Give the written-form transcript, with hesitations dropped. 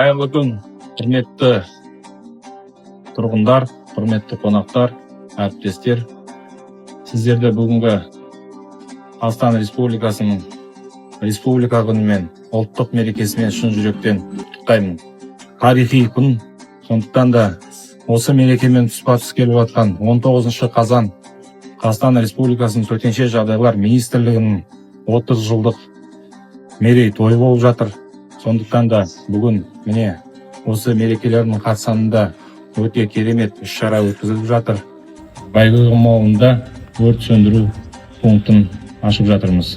Қайырлы күн, құрметті тұрғындар, құрметті қонақтар, әріптестер! Сіздерді бүгінгі Қазақстан Республикасының Республика күнімен, ұлттық мерекесімен шын жүректен құттықтаймын. Тарихи күн. Сондықтан да осы мерекемен тұспа тұс келіп жатқан 19 қазан Қазақстан Республикасының Төтенше жағдайлар министрлігінің 30 жылдық мерейтойы болып жатыр. Сондықтан да бүгін, міне, осы мерекелердің қарсаңында өте керемет іс шара өткізіліп жатыр. Байғұм ауылында өрт сөндіру пунктін ашып жатырмыз.